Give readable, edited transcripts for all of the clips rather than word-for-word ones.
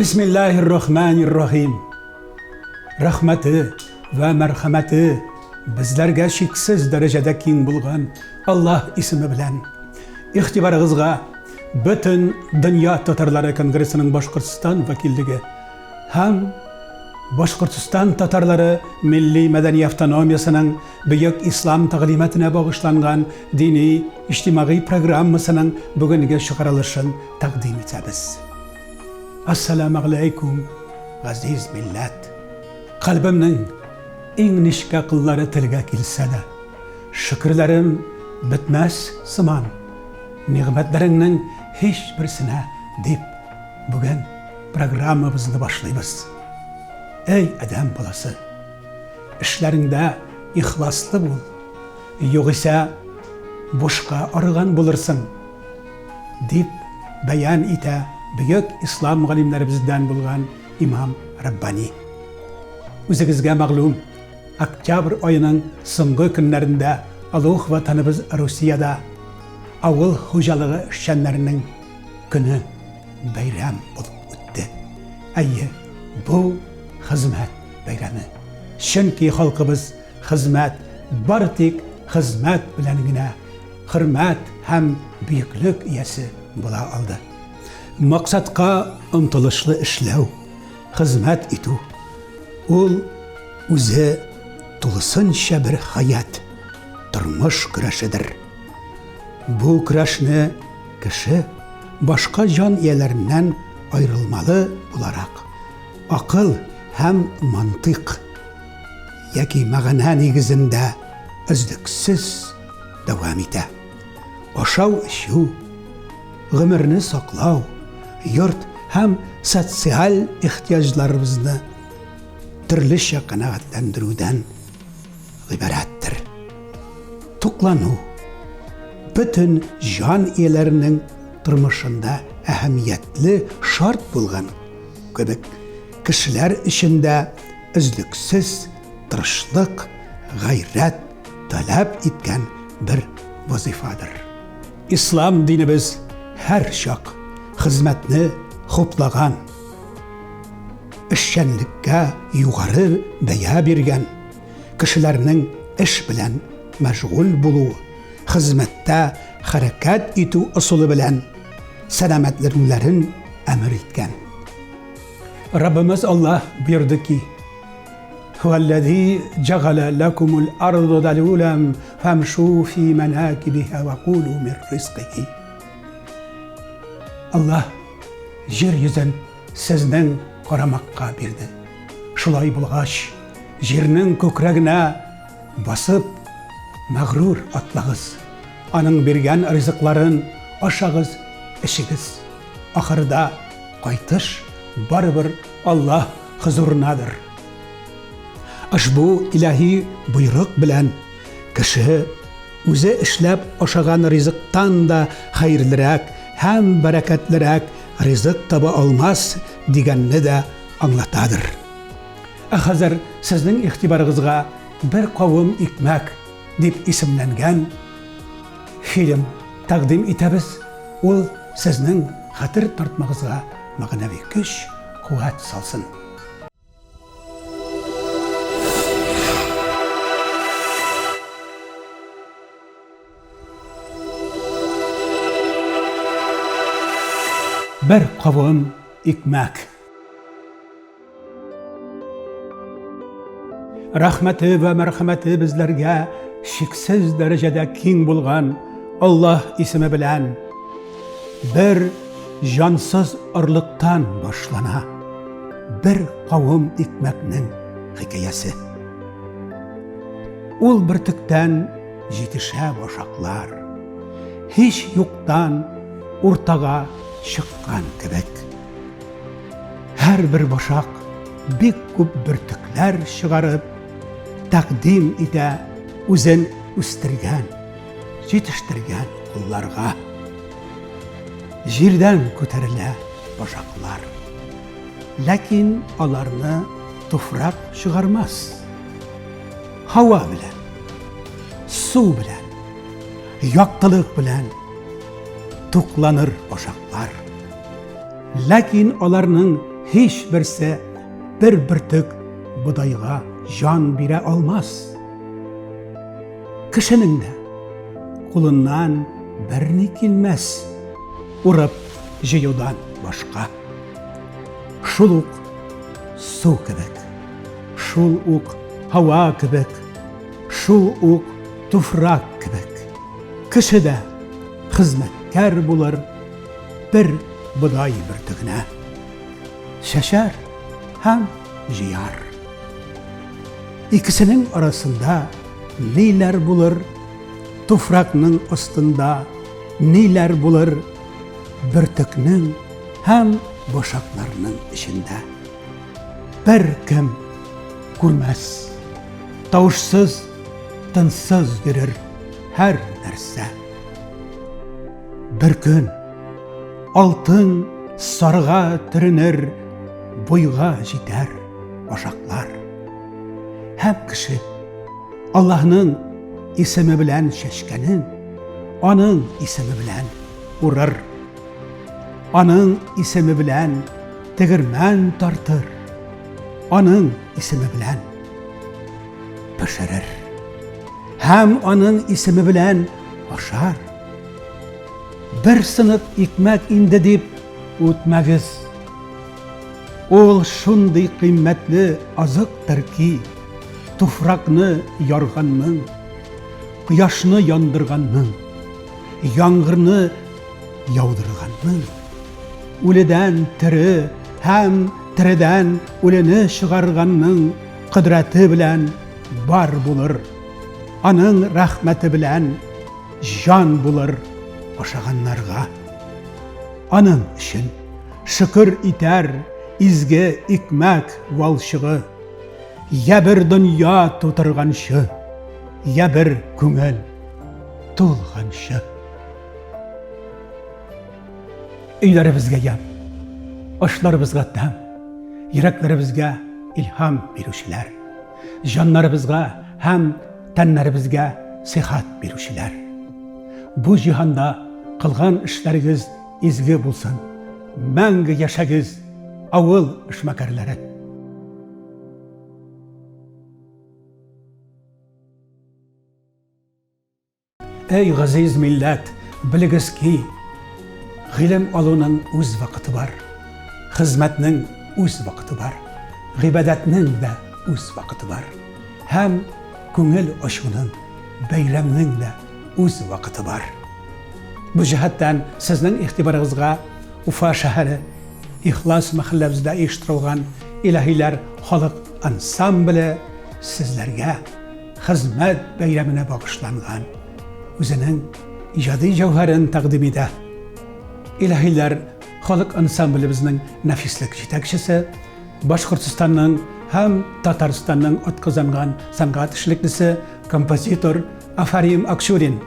Бисмиллаһир рахманир рахим. Рәхмәте вә мәрхәмәте безләргә чиксез дәрәҗәдә киң булган Аллаһ исеме белән. Игътибарыгызга Бөтен дөнья татарлары конгрессының Башкортстан вәкиллеге һәм Башкортстан татарлары милли-мәдәни автономиясенең Бөек Ислам тәгълиматына багышланган дини иҗтимагый программасының бүгенге чыгарылышын тәкъдим итәбез. Ассаламәгъләйкүм, газиз милләт! Кальбемнең иң нечкә кыллары телгә килсә дә, шөкерләрем бетмәс сыман, нигъмәтләреңнең һичберсенә, дип, бүген программабызны башлыйбыз. Әй, адәм баласы! Эшләреңдә ихласлы бул, югыйсә бушка арыган булырсың. Дип бәян итә бөек ислам галимнәребездән булган имам Раббани. Үзегезгә мәгълүм, октябрь аеның соңгы көннәрендә олуг Ватаныбыз Русиядә авыл хуҗалыгы эшчәннәренең көне бәйрәм булып үтте. Әйе, бу хезмәт бәйрәме. Чөнки халкыбыз хезмәт, бары тик хезмәт белән генә хөрмәт һәм бөеклек иясе була алды. Максатка омтылышлы эшләү, хезмәт итү, ул үзе тулысынча бер хәят, тормыш көрәшедер. Бу көрәшне кеше башка җан ияләреннән аерылмалы буларак, акыл һәм мантыйк яки мәгънә нигезендә өзлексез дәвам итә. Ашау-эчү, гомерне саклау, йорт һәм социаль ихтыяҗларыбызны төрлечә канәгатьләндерүдән гыйбарәттер. Туклану, бөтен җан ияләренең тормышында әһәмиятле шарт булган кебек, кешеләр өчен дә өзлексез тырышлык, гайрәт таләп иткән бер вазыйфадыр. Ислам динебез һәрчак хезмәтне хуплаган, эшчәнлеккә югары бәя биргән, кешеләрнең эш белән мәшгуль булуы, хезмәттә хәрәкәт итү ысулы белән сәламәтләнүләрен әмер иткән. Раббымыз Аллаһ боерды ки, Һуәлләзи җәгалә ләкумул ардо дәлүләм фәмшу фи мәнәкибиһа вә кулу мир ризкыһи. Аллаһ җир йөзен сезнең карамакка бирде. Шулай булгач, җирнең күкрәгенә басып, мәгърур атлагыз. Аның биргән ризыкларын ашагыз, эчегез. Ахырда кайтыш барыбер Аллаһ хозурынадыр. Ошбу илаһи боерык белән кеше үзе эшләп ашаган ризыктан да хәерлерәк һәм бәрәкәтлерәк ризык таба алмас дигәнне дә аңлатадыр. Ә хәзер сезнең игътибарыгызга Бер кавым икмәк дип исемләнгән фильм тәкъдим итәбез. Ул сезнең хәтер тартмагызга мәгънәви көч, куәт салсын. Бер кавым икмәк. Рәхмәте вә мәрхәмәте безләргә чиксез дәрәҗәдә киң булган Аллаһ исеме белән бер җансыз орлыктан башлана бер кавым икмәкнең хикәясе. Ул бөртектән җитешә башаклар, һич юктан уртага чыккан кебек. Һәрбер башак бик күп бөртекләр чыгарып, тәкъдим итә үзен үстергән, җитештергән кулларга. Җирдән күтәрелә башаклар. Ләкин аларны туфрак чыгармас. Һава белән, су белән, яктылык белән тукланыр башаклар. Ләкин аларның һичберсе бер бөртек бодайга җан бирә алмас. Кешенең дә кулыннан берни килмәс, урып җыюдан башка. Шул ук су кебек, шул ук һава кебек, шул ук туфрак кебек. Кеше дә хезмәткәр булыр бер бодай бөртегенә. Чәчәр һәм җыяр. Икесенең арасында ниләр булыр, туфракның астында ниләр булыр, бөртекнең һәм башакларның эчендә. Бер кем күрмәс. Тавышсыз, тынсыз йөрер һәр нәрсә. Бер көн алтын сарыга төренер, буйга җитәр башаклар. Һәм кеше Аллаһның исеме белән чәчкәнен, аның исеме белән урыр. Аның исеме белән тегермән тартыр. Аның исеме белән пешерер. Һәм аның исеме белән ашар. Бер сынык икмәк инде дип үтмәгез. Ул шундый кыйммәтле азыктыр ки, туфракны ярганның, кояшны яндырганның, яңгырны яудырганның, үледән тере һәм тередән үлене чыгарганның кодрәте белән бар булыр. Аның рәхмәте белән җан булыр ашаганнарга. Аның өчен шөкер итәр изге икмәк валчыгы. Я бер дөнья тутырганчы, я бер күңел тулганчы. Өйләребезгә ямь, ашларыбызга тәм, йөрәкләребезгә илһам бирүчеләр, җаннарыбызга һәм тәннәребезгә сихәт бирүчеләр. Бу җиһанда кылган эшләрегез изге булсын. Мәңге яшәгез, авыл эшмәкәрләре! Әй, газиз милләт, белегез ки, гыйлем алуның үз вакыты бар, хезмәтнең үз вакыты бар, гыйбадәтнең дә үз вакыты бар һәм күңел ачуның, бәйрәмнең дә үз вакыты бар. Бу җәһәттән сезнең игътибарыгызга Уфа шәһәре Ихлас мәхәлләбездә оештырылган Илаһиләр халык ансамбле сезләргә хезмәт бәйрәменә багышланган үзенең иҗади җәүһәрен тәкъдим итә. Илаһиләр халык ансамблебезнең нәфислек җитәкчесе, Башкортстанның һәм Татарстанның атказанган сәнгать эшлеклесе, композитор Афарим Акчурин.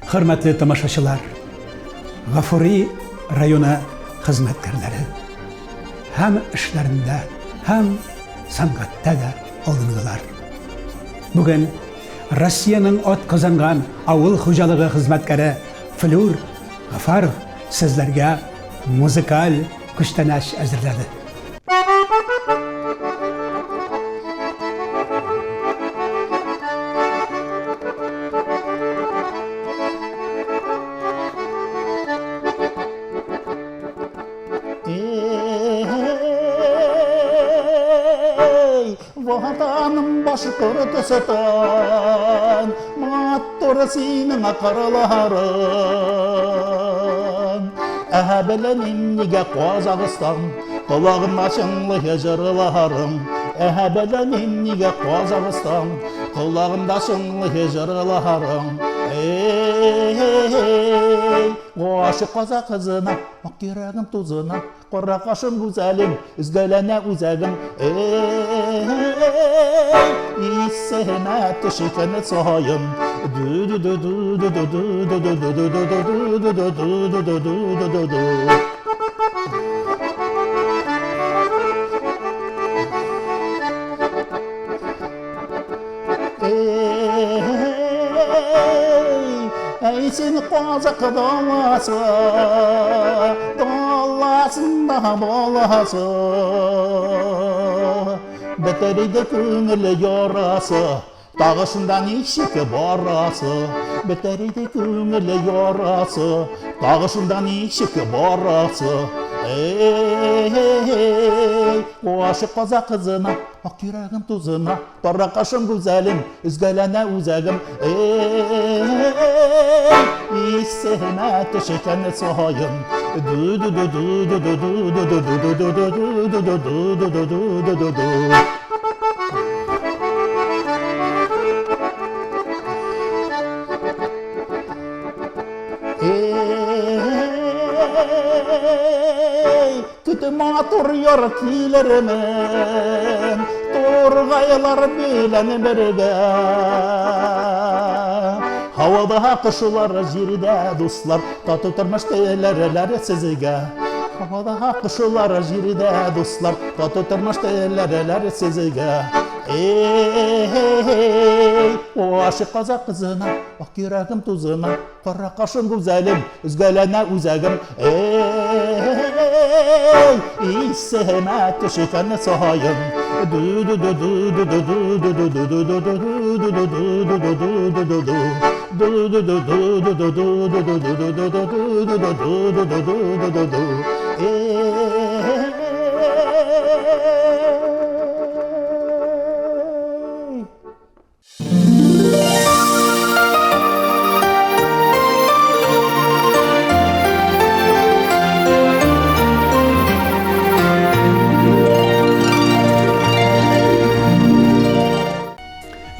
Хөрмәтле тамашачылар, Гафури районы хезмәткәрләре һәм эшләрендә, һәм сәнгатьтә дә алдынгылар. Бүген Россиянең атказанган авыл хуҗалыгы хезмәткәре Флюр Гафаров сезләргә музыкаль күчтәнәч әзерләде. Эй, Ватаным Башкортостан, матур синең кырларың. Ә белмим нигә Казахстан, колагыма чыңлый җырларың. Ә белмим нигә Казахстан, колагымда чыңлый җырларың. Эй, гашык каза кызына, ак йөрәгем тузына, кара кашым гүзәлем, өзгәләнә үзәгем. Эй, исемә төшкән саен. Ду-ду-ду-ду-ду-ду-ду-ду-ду-ду-ду-ду-ду-ду-ду-ду-ду-ду-ду. Эй, әй син казак даласы, даласында баласы. Бетер иде күңел ярасы, тагы шунда ничек барасы. Бетер иде күңел ярасы, тагы шунда ничек барасы. Эй, гашык казак кызына, ак йөрәгем тузына, кара кашым гүзәлем, өзгәләнә үзәгем. Эй, исемә төшкән саен. Ду-ду-ду-ду-ду-ду-ду-ду-ду-ду-ду-ду-ду-ду-ду-ду-ду-ду. Эй, көтеп матур яр килермен, тургайлар белән бергә. Һавада кошлар, җирдә дуслар, тату тормыш теләрләр сезгә. Һавада кошлар, җирдә дуслар, тату тормыш теләрләр сезгә. Эй, гашык казак кызына, ак йөрәгем тузына, кара кашым гүзәлем, өзгәләнә үзәгем. Эй, исемә төшкән саен. Ду-ду-ду-ду-ду-ду-ду-ду-ду-ду-ду-ду-ду-ду-ду-ду-ду. Ду-ду-ду-ду-ду-ду-ду-ду-ду-ду-ду-ду-ду-ду-ду-ду. Эй!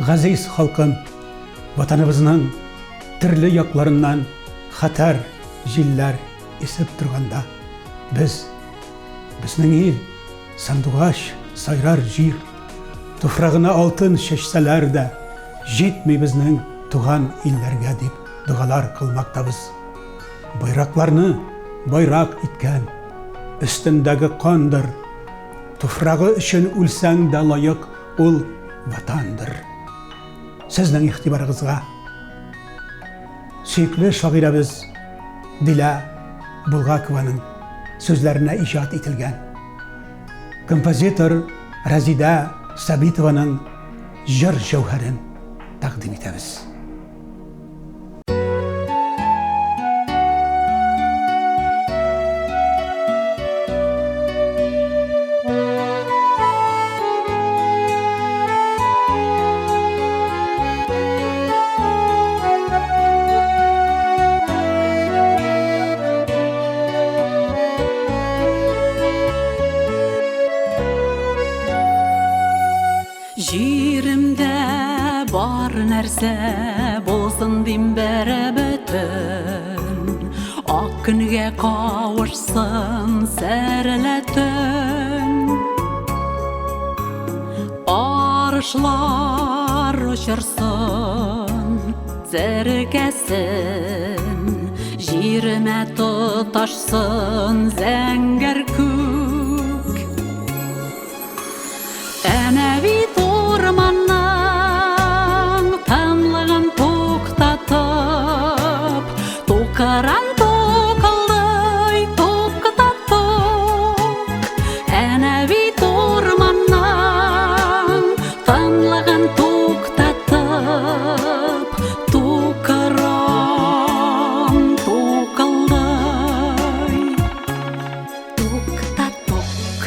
Газиз халкым, ватаныбызның төрле якларыннан хәтәр җилләр исеп торганда, без, безнең ил, сандугач сайрар җир, туфрагына алтын чәчсәләр дә, җитми безнең туган илләргә дип догалар кылмактабыз. Байракларны байрак иткән, өстендәге кандыр, туфрагы өчен үлсәң дә лаек ул ватандыр. Сезнең игътибарыгызга сөекле шагыйрәбез Дилә Булгакованың сүзләренә иҗат ителгән композитор Рәзидә Сабитованың җыр җәүһәрен тәкъдим итәбез. Җиремдә бар нәрсә булсын дим бере бөтен. Ак көнгә кавышсын сәрле төн. Арышлар очырсын зәркәсен, Җиремә тоташсын зәңгәр күк. Әнә бит урманның тынлыгын туктатып, Тукыран тукылдый, туктатып. Әнә бит урманның тынлыгын туктатып, Тукыран тукылдый, туктатук.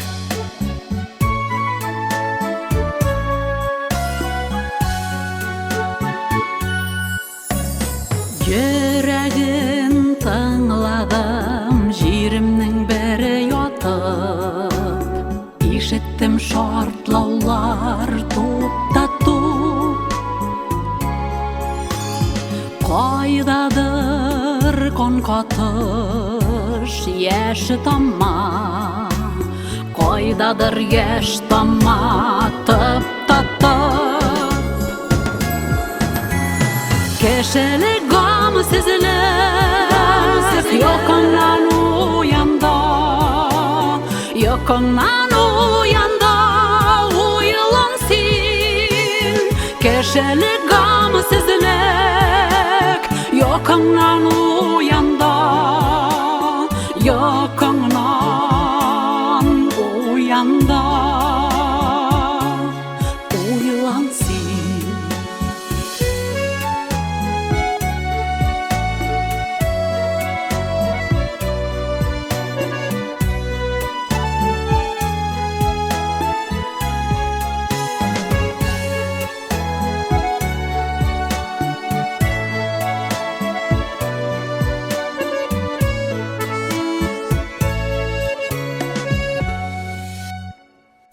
Йөрәген тыңладым, җиремнең бере ятып. Ишеттем шартлаулар туп та туп. Кайдадыр кан катыш яше тама, Кайдадыр яшь тама тып та тып. Кешелек гамсезлек йокыңнан уянда, Йокыңнан уянда, уйлан син. Кешелек гамсезлек йокыңнан уянда, Йокыңнан уянда, уйлан син.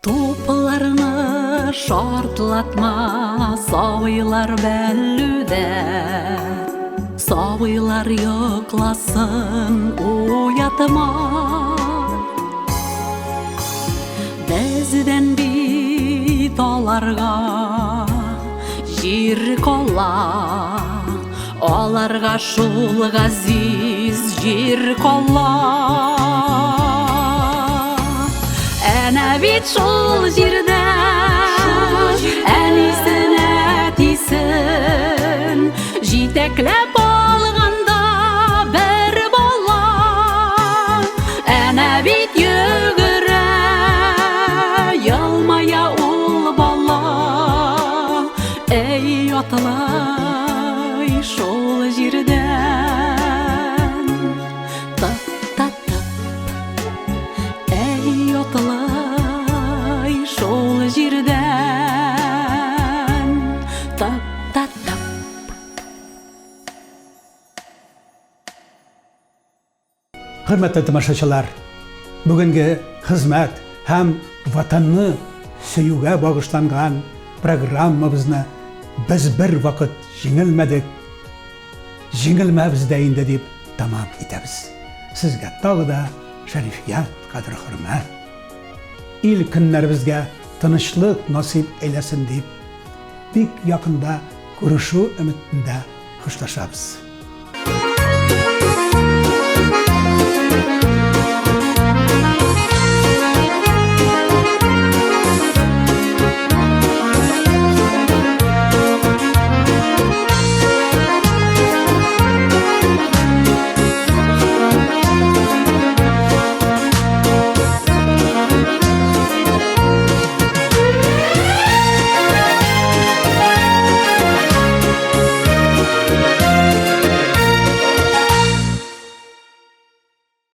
Тупларны шартлатма, сабыйлар бәллүдә. Сабыйлар йокласын, уятма. Бездән бит аларга җир кала. Аларга шул газиз җир кала. Әнә бит шул җирдә әнисен, әтисен җитәкләп алганда бер бала. Әнә бит йөгерә, елмая ул бала. Әй, атлай шул җирдән. Тып та тып. Әй, атлай шул җирдән. Тып та тып. Хөрмәтле тамашачылар, бүгенге хезмәт һәм Ватанны сөюгә багышланган программабызны без бер вакыт җиңелмәдек, җиңелмәбез дә инде дип тәмам итәбез. Сезгә тагы да шәрифият, кадер-хөрмәт, ил көннәребезгә тынычлык насыйп әйләсен дип, бик якында күрешү өметендә хушлашабыз.